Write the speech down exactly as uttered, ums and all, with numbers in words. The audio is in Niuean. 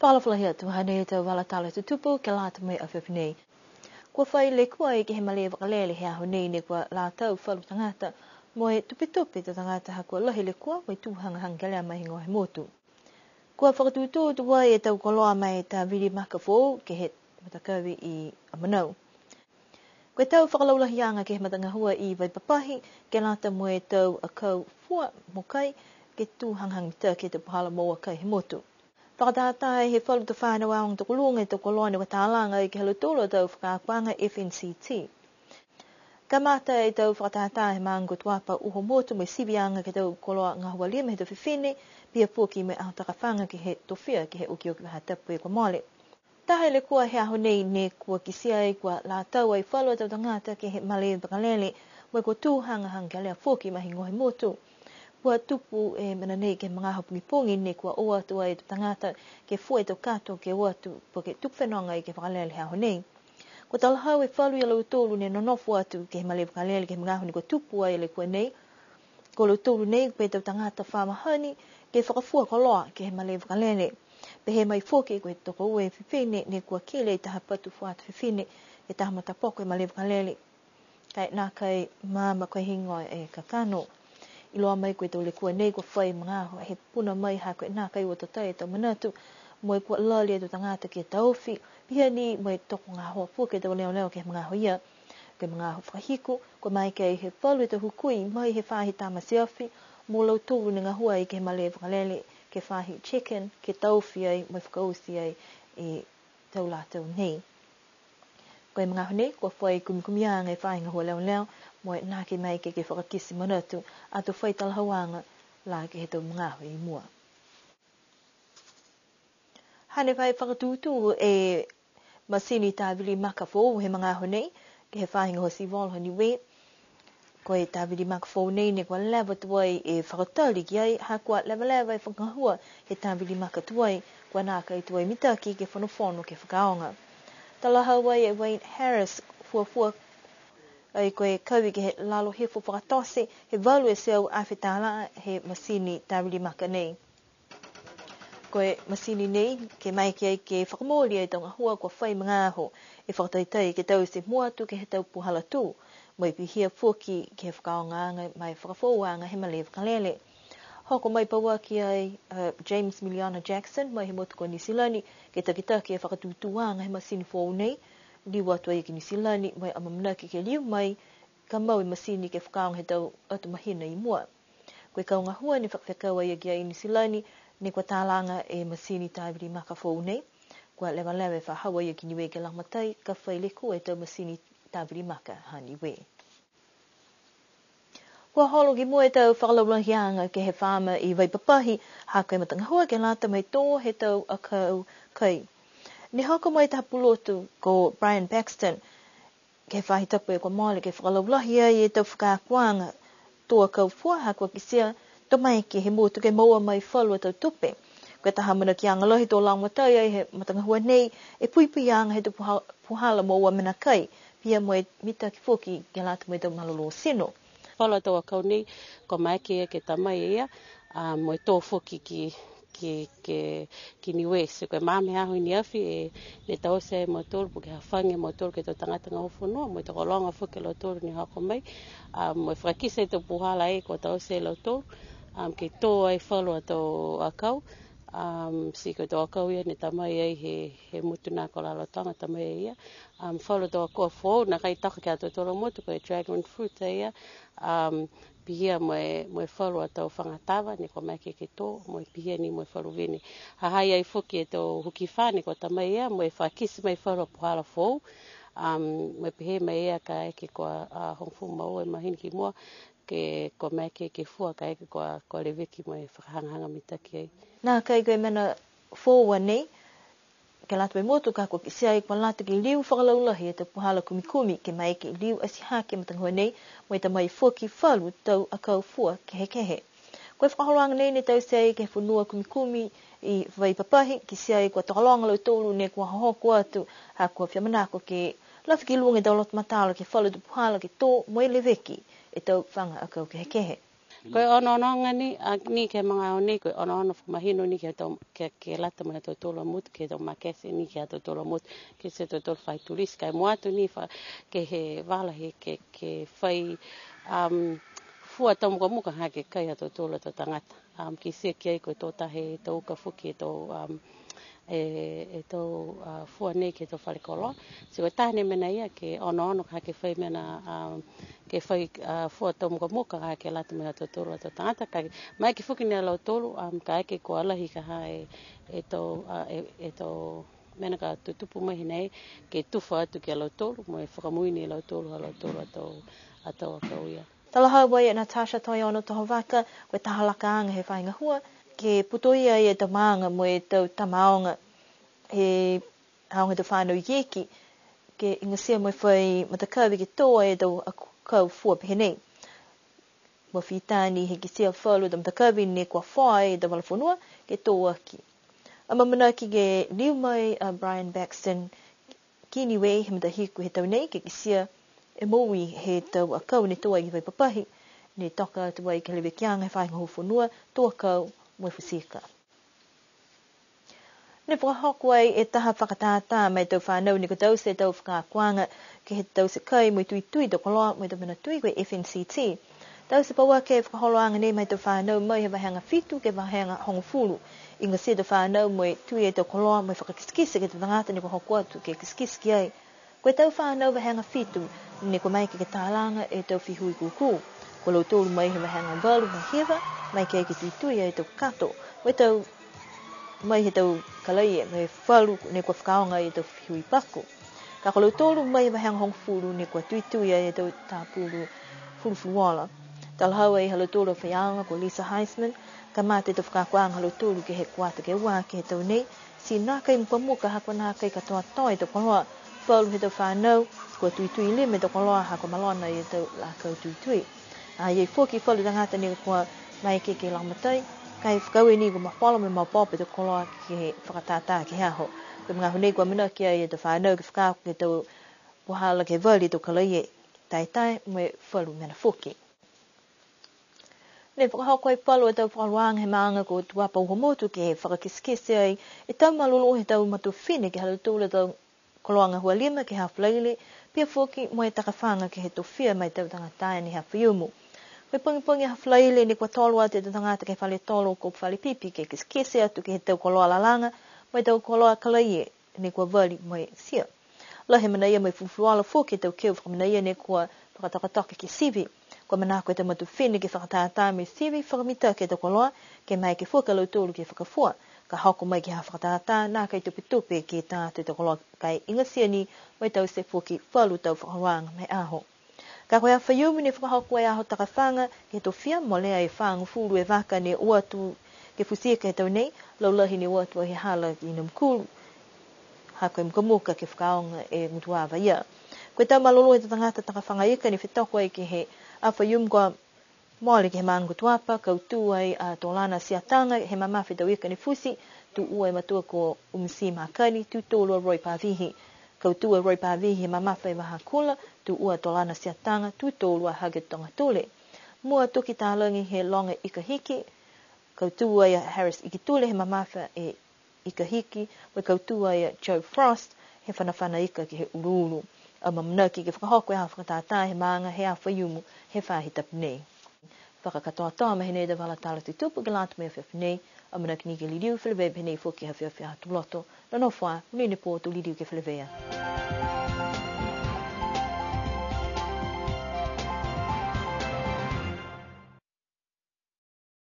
Fakaalofa lahi atu, hanei e tau vala tala tutupu ke lata mo e afiafi nei. Kua fai lekua ai ke he malē vakalele he aho nei ne kua lātau falu tagata mo e tupetupe tau tagata ha kua lahi e lekua mo e tū hagahaga kelea ma e higoa he motu. Kua fakatūtū tuai e tau koloa ma e tāvili maka foou ke he matakavi i Amanau. Ko e tau fakalaulahiaga ke he matagahua i Vaipapahi ke lata mo e tau akau fua mo kai ke tū hagahaga mitaki e tau puhala moua kai he motu. Fakatātā he falu tau fānau aoga tokoluga e tau koloa ne kua talaga ai ke he ha lautolu a tau fakaakoaga F N C T. Kamata e tau fakatātā he maaga ko Tuapa Uhomotu mo e siviaga ke he tau koloa gahua lima he tau fifine, pihia foki mo e aho takafaga ke he tofia ke he okioki faahi tapu kua mole. Taha e lekua he aho nei ne kua kitia ai kua lātau ai falu a tau tagata ke he malē vakalele, mo e kua tū hagahaga kelea foki ma e higoa he motu. Kua tupu e mena nei ke he magaaho pogipogi ne kua o atu ai e tau tagata ke fua e tau kato ke o atu po ke tuku fenoga ai ke he vakalele he aho nei. Kua talahau e falu ia lautolu ne nonofo atu ke he malē vakalele ke he magaaho ne kua tupu ai e lekua nei. Ko lautolu nei ko e tau tagata fa mahani ke fakafua koloa ke he malē vakalele. Pehē mai foki ko e tokoua e fifine ne kua keli e taha patu fuata fifine he taha matapoko he malē vakalele. Ka e nākai maama ko e higoa e kakano. Iloa mai ko e tau lekua nei kua fai magaaho he puna mai ha ko e nākai ua tatai e tau manatu, mo e kua lali e tau tagata ke taofi, pihia ni mo e tokogahoa foki e tau leoleo ke he magaaho ia. Ke he magaaho fakahiku, kua maeke ai he falu e tau hukui mai he faahi tamate afi, mo lautolu ne gahua ai ke he malē vakalele, ke he faahi chicken, ke taofi ai, mo e fakaoti ai e tau lātau nei. Ko e magaaho nei, kua fai kumikumiaga e faahi gahua leoleo, mo e nākai maeke ke fakakite manatu, ato fai talahauaga lā ke he tau magaaho i mua. Hane fai fakatūtū e masini tāvili maka foou he magaaho nei, ke he faahi gahua civil ha Niue. Ko e tāvili maka foou nei ne kua leva tuai e fakatali ki ai, ha kua levaleva e fakagahua he tāvili maka tuai, kua nākai tuai mitaki ke fonofono ke fakaaoga. Talahau ai e Wayne Harris, fuafua ai ko e kavi ke he lalo hifo fakatote, he valu e teau afe tālā he masini tāvili maka nei. Ko e masini nei, ke maeke ai ke fakamooli ai e tau gahua kua fai magaaho, e fakataitai ke taute mua atu ke he tau puhala tū, mo e pihia foki ke he fakaaogaaga ma e fakafoouaga he malē vakalele. Hoko mai pauaki ai, uh, James Miliona Jackson, mai he motu ko Niu Silani, ke takitaki e fakatūtūaga he masini foou nei, liu atu ai ki Niu Silani, mo e amaamanaki ke liu mai, ka mau e masini ke fakaaoga he tau atu mahina i mua. Ko e kau gahua ne fakafekau ai ki ai i Niu Silani, ne kua talaga e masini tāvili maka foou nei. Kua levaleva e fa hau ai ki Niue ke lagomatai, ka fai lekua e tau masini tāvili maka ha Niue. Kua holo ki mua e tau fakalaulahiaga ke he faama i Vaipapahi, ha ko e matagahua ke lata mo e tō he tau akau kai. Ne hoko mai e taha pulotu ko Brian Paxton, ke he faahi tapu kua mole ke fakalaulahi ai e tau fakaakoaga tō akau fua ha kua kitia to mai ke he motu ke moua mai falu a tau tupe. Ko e taha manakoaga lahi to lagomatai ai he matagahua nei e puipuiaga he tau puha-, puhala moua mena kai, pihia mo e mitaki foki ke lata mo e tau malolō tino. Falu a tau akau nei, kua maeke ke ta mai e ia, a, mo e tō foki ki, ki, ki, ki Niue. So ko e magaaho he aho i ne afi, e, ne taute e mautolu, po ke hafagi e mautolu ke he tau tagata gahua fonua, mo e tokologa foki a lautolu ne hoko mai, a, mo e fakakite e tau puhala e kua taute e lautolu, a, ke tō ai falu a tau akau, a, ti ko e tau akau ia ne ta mai ai he, he motu na ko Rarotoga ta mai ai ia, a, falu a tau akau foou, nākai toka ki a tautolu a motu, ko e dragon fruit a ia, a, pihia mo e, mo e falu a tau fagatava, ne kua maeke ke tō, mo e pihia ni mo e falu vine. Ha ha i ai foki e tau hukifā, ne kua ta mai ia, mo e fakakite mai falu a puhala foou, um, mo e pehē mai ia kaeke kua, a, hogofulu ma ua e mahina ki mua, ke kua maeke ke fua kaeke kua, kua leveki mo e fakahagahaga mitaki ai. Nākai ko e mena foou a nei, ke lata mo e motu ka kua kitia ai kua lata ke liu fakalaulahi e tau puhala kumikumi ke maeke liu atihake e matagahua nei, mo e ta mai foki falu tau akau fua kehekehe. Ko e fakaholoaga nei ne taute ai ke he fonua kumikumi i Vaipapahi, kitia ai kua tokologa a lautolu ne kua hohoko atu, ha kua fia manako ke lafi ki luga e tau loto matala ke he falu tau puhala ke tō mo e leveki e tau faga akau kehekehe. Ko e onoonoga ni, a, ni ke he magaaho nei, ko e onoono fakamahino ni ke he tau, ke, ke lata mo e ha tautolu a motu, ke he tau makete ni ke he ha tautolu a motu, ke he tautolu fai tulisi, ka e mua atu ni fa, ke he vala he, ke, ke fai, um, fua tau mukamuka ha ke kai ha tautolu a tau tagata. Um, kitia ki ai ko e tō taha e tau uka foki e tau, um, e, e tau, a, fua nei ke he tau fale koloa. Ti ko e taha ni e mena ia ke onoono ka ke fai mena, a, ke fai, a, fua tau mukamuka ka ke lata mo e ha tautolu a tau tagata. Ka maeke foki ni a lautolu, a, kaeke kua lahi ka ha e, e tau, a, e, e tau mena ka tutupu mai hinei, ke tufa atu ki a lautolu, mo e fakamoui ni a lautolu, ha lautolu a tau, a tau akau ia. Talahau mai e Natasha Toeono Tohovaka, ko e taha lakaaga he faahi gahua, ke putoia e tau maaga mo e tau tama aoga, he aoga he tau fanau ikiiki, ke igatia mo e fai matakavi ke tō e tau akau fua pehē nei. Kua fita ni he kitia falu tau matakavi ne kua foa e tau vala fonua, ke tō aki. Amaamanaki ke liu mai a Brian Baxton ki Niue he matahiku he tau nei, ke kitia e moui he tau akau ne tō ai ki Vaipapahi, ne toka atu ai ke he levekiaga he faahi gahua fonua, tō akau mo e futi ika. Ne fakahoko ai e taha fakatātā ma e tau fanau ne kua taute e tau fakaakoaga ke he taute kai mo e tuitui tau koloa mo e tau mena tui ko e F N C T. Taute pauaki e fakaholoaga nei ma e tau fanau mai he vahega fitu ke he vahega hogofulu. Igatia e tau fanau mo e tui e tau koloa mo e fakakitekite ke he tau tagata ne kua hoko atu ke kitekite ki ai. Ko e tau fanau vahega fitu, ne kua maeke ke talaga e tau fehuikūkū. Ko lautolu mai he vahega valu mo e hiva, maeke ke tuitui e tau kato. Ko e tau mai he tau kalaie, mo e falu ne kua fakaaoga e tau fehuipaku. Ka ko lautolu mai he vahega hogofulu ne kua tuitui e tau tapulu fulufuluola. Talahau ai ha lautolu a faiaoga ko Lisa Heisman, kamata e tau fakaakoaga ha lautolu ke he kuata ke ua ke he tau nei, ti nākai mukamuka ha kua nākai katoatoa e tau koloa. Falu he tau fanau, kua tuitui lima e tau koloa ha kua malona e tau lakau tuitui. Ha i ai foki falu tagata ne kua maeke ke lagomatai, ka e fakaaue ni kua mafola mo e maopoopo e tau koloa ke he fakatātā ke he aho. Ko e magaaho nei kua amanaki ai e tau fanau ke fakaako ke he tau puhala ke vali e tau kalaie, taetae mo e falu mena foki. Ne fakahoko e falu a tau fakaholoaga he maaga ko Tuapa Uhomotu ke fakakitekite ai e tau malolō he tau matua fifine ke he ha lautolu a tau koloa gahua lima ke he Aho Falaile, pihia foki mo e takafaga ke he tofia ma e tau tagata ne he Aho Faiumu. Ko e pogipogi Aho Falaile ne kua tolo atu e tau tagata ke he fale tolo ko Falepipi ke kitekite atu ke he tau koloa lalaga mo e tau koloa kalaie ne kua vali mo e tia. Lahi e manaia mo e fulufuluola foki e tau keu fakamanaia ne kua fakatokatoka ke sivi. Kua manako e tau matua fifine ke fakatātā mo e sivi fakamitaki e tau koloa, ke maeke foki a lautolu ke fakafua. Ka hoko mai ke he fakatātā, nākai tupetupe ke tā atu e tau koloa ka e igatia ni mo e taute foki falu tau fakaholoaga ma e aho. Ka ko e Aho Faiumu ne fakahoko e aho takafaga ke he tofia, molea e fāgofulu e vaka ne o atu ke futi ika he tau nei, laulahi ne o atu ai he hala ki Namukulu. Ha ko e mukamuka ke fakaaoga e gutuava ia. Ko e tau malolō he tau tagata takafaga ika ne fetoko ai ke he Aho Faiumu kua mole ke he maaga ko Tuapa, kautū ai a Tolana Siataga he mamafa e tau ika ne futi, tū ua e matua ko Umisi Makani, tū tolu a Roy Pavihi. Kautū a Roy Pavihi he mamafa e Vahakula, tū ua Tolana Siataga, tū tolu a Hage Togatule. Mua Toki Talagi he loga ika hiki, kautū ai a Harris Ikitule he mamafa e ika hiki, mo e kautū ai a Joe Frost he fanafana ika ke he uluulu. Amaamanaki ke fakahoko e aho fakatātā he maaga he Aho Faiumu he faahi tapu nei. Fakakatoatoa mai nei e tau vala tala tutupu ke lata mo e afiafi nei, amanaki ni ke liliu feleveia pehē nei foki he afiafi Aho Tuloto, nonofo ā, monuina e pō, to liliu ke feleveia.